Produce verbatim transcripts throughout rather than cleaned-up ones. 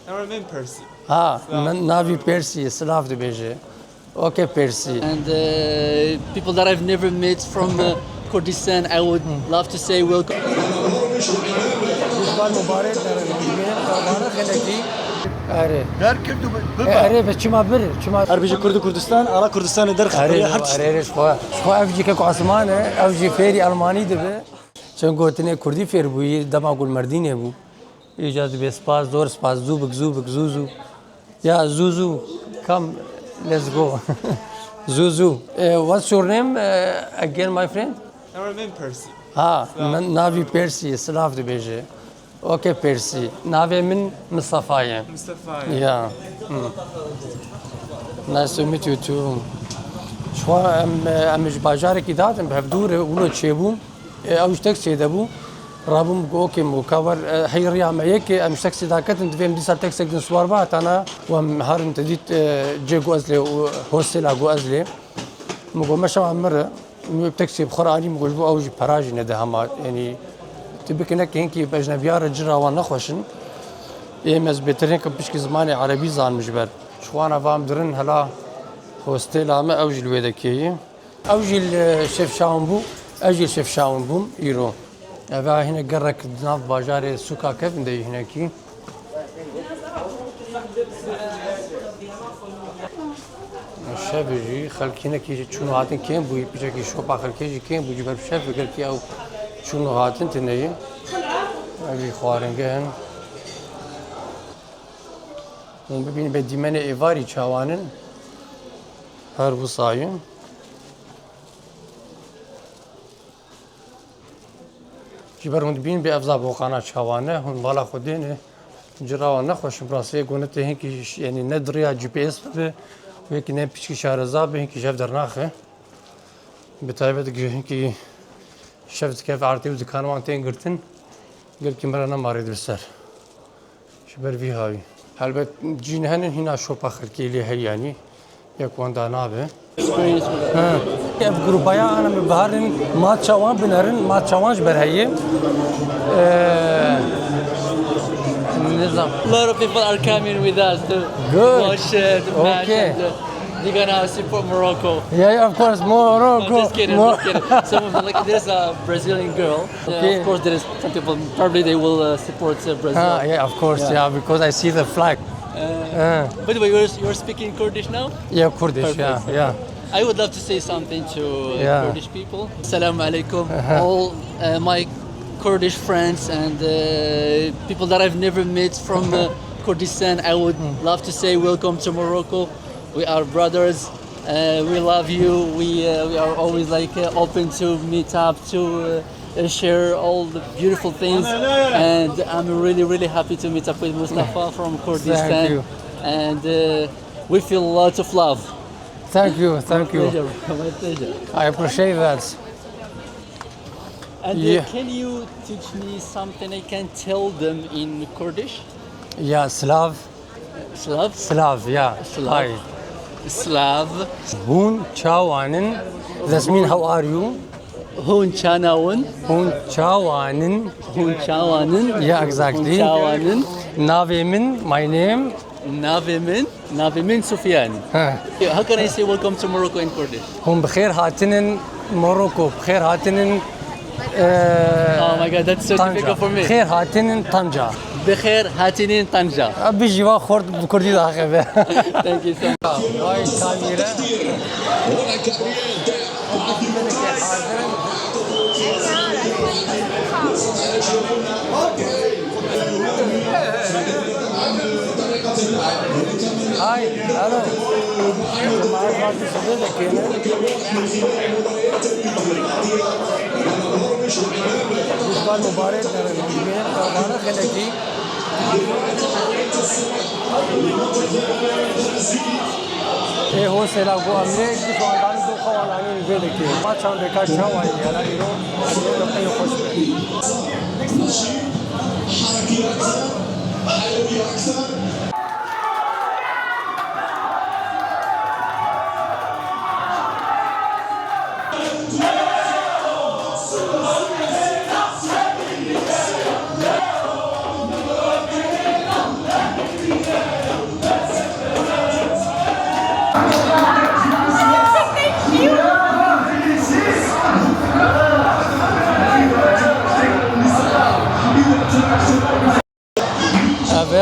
Her name Percy. Ha, min navî Persî, silav dibêje. Okay, Persî. And uh, people that I've never met from uh, Kurdistan, I would love to say welcome. Dijbar mubarek derin, hûn dibînin, qerbana xelekî. Erê. Derkirdu bi, E, bibe. Erê, be çima bir, çima. Her bijî Kurd û Kurdistan, ala Kurdistanê derxist, Erê, her tiştî. Erê, ji xwe, ji xwe ev jî kek asman e, ev jî fêrî Almanî dibe. Çend gotinê Kurdî fêr bûyî, dema ku li Merdînê bû. Îca dibê spas, zor spas, zû bik, zû bik, zû zû. Ya, zû zû. Come, let's go. Zû zû. Eh, what's your name, eh, again, my friend? Her name Percy. Ha, min navî Persî, silav dibêje. Okay, Persî. Navê min Mistefa ye. Mistefa ye. Ya. Hmm. Nice to meet you too. Ji xwe em, em ji bajarekî dihatin, bi hevdû re wilo çêbû. E, ew ji teksiyê de bû. Rabûm, got, "Okê, min got, ka wer, e, hey riya me yek, em ji teksiyê daketin, divê em dîsa teksiyek din siwar ba, heta na, we em herin te dît, e, cê ku ez lê û hostela ku ez lê." Min got, "Meşewa min re." Min wê bi teksiyê bi xwe re anî, min got, "Ji bo ew jî pera jî nede hema, yanî, tu bike neke hinkî bi ecnebiya re cira wan nexweş in." Ê, me ez bêtir hinkim pişkî zimanê erebî zanim ji ber. Ji xwe ana va em dirin hela hostela me, ew jî li wê de kêyî. Ew jî li Şefşawan bû, ez jî li Şefşawan bûm îro. Eva hinek gerek di nav bajarê sûka kevin de yî hinekî. Şevê jî xelk hinekî jî çûn û hatin kêm bûyî, piçekî şopa xelkê jî kêm bû, ji ber şev gelkî ew çûn û hatin tune ye. Ev jî xwaringeh in. Hûn bibînin bê dîmenê êvarî çawan in. Her wisa ye. Ji ber hûn dibînin bê ev zaboxana çawan e, hûn bala xwe dêne, cira wan nexweş in, bi rastî yê ku ne tê hinkî ş-, yanî ne di riya G P S bibe, û yekî ne piçkî şareza be, hinkî ji hev dernaxe. Bi taybet gi-, hinkî şev dikeve erdê û dikan wan tên girtin, gelkî me re nema rê dibe ser. Ji ber vî hawî. Helbet cîn henin hîna şopa xelkê lê heye yanî. Yek wan da nabe. Experience with that. Ha. Ev grûpaya ana me biharin matça wan binerin, matça wan ji ber heye. Ee, nizam. A lot of people are coming with us to Good. watch uh, the match Okay. and uh, they're gonna support Morocco. Yeah, yeah, of course, Morocco. I'm just kidding, Mo- just kidding. Some of them, like, there's a Brazilian girl. Uh, Okay. Of course, there is some people, probably they will uh, support uh, Brazil. Ah, yeah, of course, Yeah. yeah, because I see the flag. Uh, Uh. By the way, you're, you're speaking Kurdish now? Yeah, Kurdish, Perfect. yeah, yeah. I would love to say something to uh, Yeah. Kurdish people. Assalamu alaikum, Uh-huh. all uh, my Kurdish friends and uh, people that I've never met from uh, Kurdistan. I would Mm. love to say welcome to Morocco. We are brothers. Uh, we love you. We uh, we are always like uh, open to meet up to uh, uh, share all the beautiful things. And I'm really really happy to meet up with Mustafa from Kurdistan. Thank you. And uh, we feel lots of love. Thank you, thank you. My pleasure. My pleasure. I appreciate that. And uh, Yeah. can you teach me something I can tell them in Kurdish? Ya, silav. Silav. Silav, ya. Silav. Hi. Silav. Hûn çawan in? Does mean how are you? Hûn çawan in? Hûn çawan in? Hûn çawan in? Yeah, exactly. Hûn çawan in? Navê min, my name. Navê min, navê min Sufyan. Ha. How can I say welcome to Morocco in Kurdish? Hûn bi xêr hatinin Morocco, bi xêr hatinin, eh, Oh my God, that's so Tanja. difficult for me. Bi xêr hatinin Tanja. Bi xêr hatinin Tanja. Bijî va xort bi kurdî daxeve. Thank you so much. Vay kamîre. Hi, hello. Dijbar mubarek derin, hûn dibînin, qerbana xelekî. Ê hostela ku em lê, giş wan danî doxa wan anî vê dikê. Ma çandeka çawa ye, hela îro, em ê xweş be.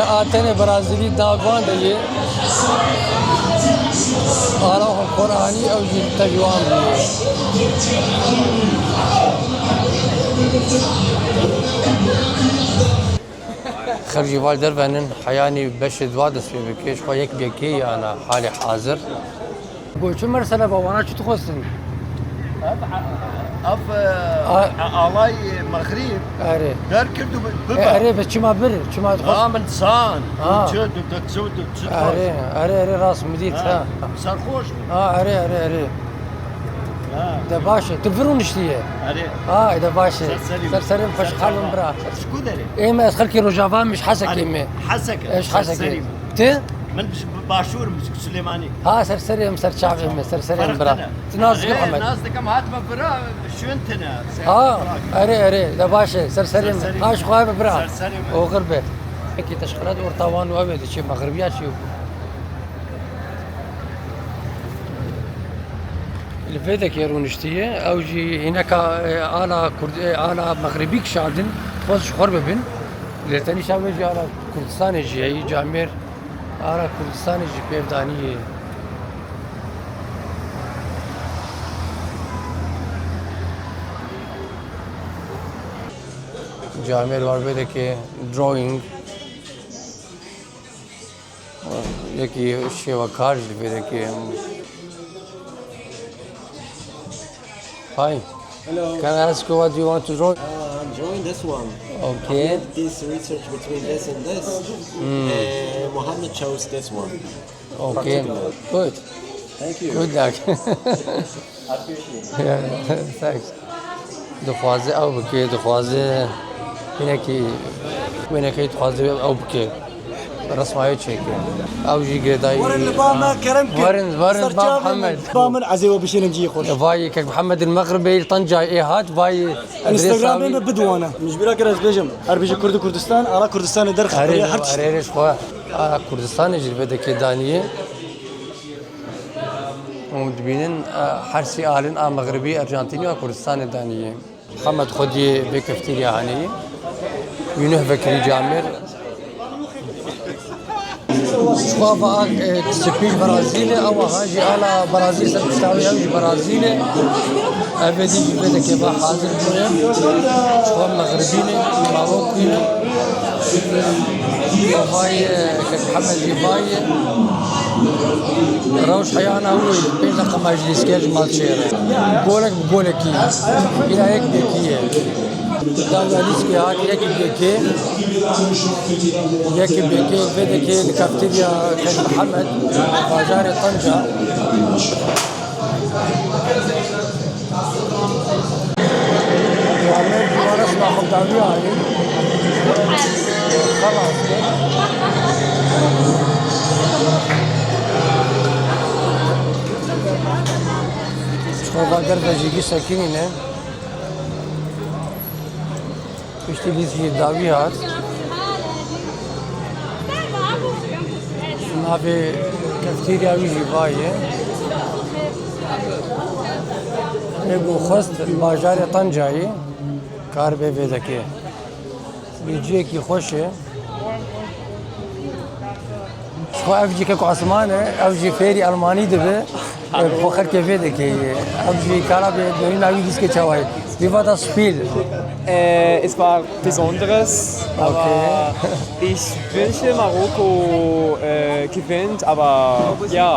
A tenê Brazîlî di nav wan de ye. Ara xwe xor anî, ew jî tevî wan bûye. Xev jî val dervenin, heyanî beşê dua dest pê bike, ji xwe yek bi yekê ye ana halê hazir. Goçû mersele ba wana çi dixwestin? Ev, ev, A- e, alay Mexrîb Erê. Derkird û bi- E, bibe. Erê, bi çima bir, çima dixwest? Ha, min zan. Ha. Tu çi, tu, tu, tu, tu, tu dixwest? Erê, erê, erê, rast min dît, Ha, ha. Serxoş bû. Ha, erê, erê, erê. Ha. De baş e. Tu vir rûniştiye? Erê. Ha, de baş e. Ser serî. Ser serî, xweş Ser hal çava. Bira. Ji ku derê? Ê me ez xelkê Rojava me, ji Hesekê Erê. Me. Hesek. Ez ji Ser Hesekê. Serî. Ti? Min bi, bi başûr im, ji Silêmanî. Ha, ser serê em, ser çavê Ser me, ser serê em, Ferq bira. Tine. Tu nas Erê, dikim Hemed. Nas dikim, hatime bira, şûn tine. Ha, erê, erê, de baş e, ser serê em. Ser serê. Ha, ji xwe be bira. Ser serê em. Oxir be. Peki teşkilat ortawan û ev ê diçe mexribiya çi? Li vê dekê rûniştiye, ew jî hîneka, e, ala Kurd-, e, ala Mexribî kişandin, xwest ji xwe bibin. Lê tenîşa wê jî ala Kurdistanê jî heyî, camêr ala Kurdistanê jî pêv danî ye. Camêr war vê dekê drawing. Yekî şêwekar jî li vê dekê. Hi. Hello. Can I ask you what you want to draw? Uh, I'm drawing this one. Okay. I did this research between this and this. Hmm. Uh, Mohammed chose this one. Okay. Particular. Good. Thank you. Good luck. Yeah, thanks. Dixwaze ew bike, dixwaze hinekî wênekê dixwaze ew bike. Resmayê çêke. Ew jî girêdayî. Werin li ba me kerem kin. Werin, werin, ba Mihemed. Ba min ezê we bişînim cihê xweş. Vay kek Mihemed el Mexribê li Tancayê hat, vay Instagramê me bidwane. Min ji bîra kir ez bêjim, her bijî Kurd û Kurdistan, ara Kurdistanê derxe. Erê, her tişt. Erê, erê, ji xwe, a, Kurdistanê jî li vê dekê daniyê. Û dibînin, e, her sî alin a Mexribî, Arjantînî û Kurdistanê daniyê. Mihemed xwediyê vê keftîriya haneyî. Wî nuh vekirî camêr. Ji xwe va, e, spî ji Brazîl e, ew ha jî ala Brazîl ser pişta wê, ew jî Brazîl e. Ev êdî jî vê dekê va hazir bûye. Ji xwe Mexribî ne, Marokî ne. Vayê, kek Mihemed jî vayê. Rewş heyana wî, pênc deqa meclîs kir ji mal çêre. Golek bi golekî. Îna yek bi yekî ye. Dawî lîskê hat, yek bi yekê. Yek bi yekê, vê dekê li kafeterya kek Mihemed, bajarê Tenca. Amir ji we resma xwe dawî ayî. Xelas kir. Ji xwe va derve jî gî sekinîne. Piştî lîst jî dawî hat. Navê keftîriya wî jî vayê. Ê ku xwest bajarê Tancayê kar bê vê dekê. Vê cihekî xweş e. Ji xwe ev jî kek Osman e, ev jî fêrî Elmanî dibe. Ev xwe xelkê vê dekê ye. Ev jî kara bê, bêrîna wî dîskê çawa ye. Wie war das Spiel? Äh, es war Besonderes, aber Okay. Ich wünsche, Marokko, äh, gewinnt, aber ja,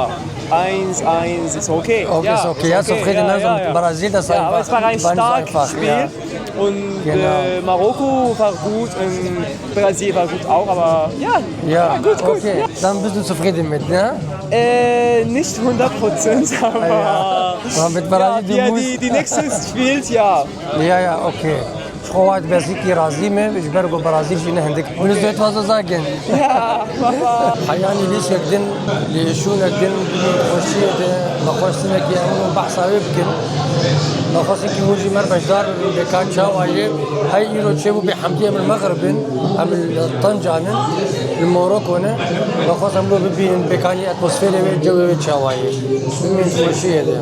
eins eins ist okay. Okay, Ja, ist okay. ist Ja, okay. Zufrieden, Ja, also ja, ja. Brasil, das Ja, aber einfach, es war ein war nicht starkes einfach, Spiel. Ja. Und, Genau. äh, Marokko war gut und Brasil war gut auch, aber ja, Ja, war gut, gut, okay. Ja. Dann bist du zufrieden mit, ne? Äh, nicht hundert Prozent, aber Ja. Aber mit ja, Brasil, du die, musst die, die nächste Spiel, ja. Ja, ja, okay. Ji xwe wat bezîkî razî me, ji ber ku Brazîl jî ne hindik. Hûn ji dê dixwaze zakin. Ya, baba. Heyanî lîsek din, li şûnek din, xweşiyê de, me xwestinekî em û behsa wê bikin. Me xwestin ki hûn jî mer beşdar bibin, bêkan çawa ye. Hey îro çêbû bê hemdî em li Mexrib in, em li Tenca nin, li Moroko ne. Me xwest em bo bibînin bêkanî atmosferê wê, cewê wê çawa ye. Bimînin xweşiyê de.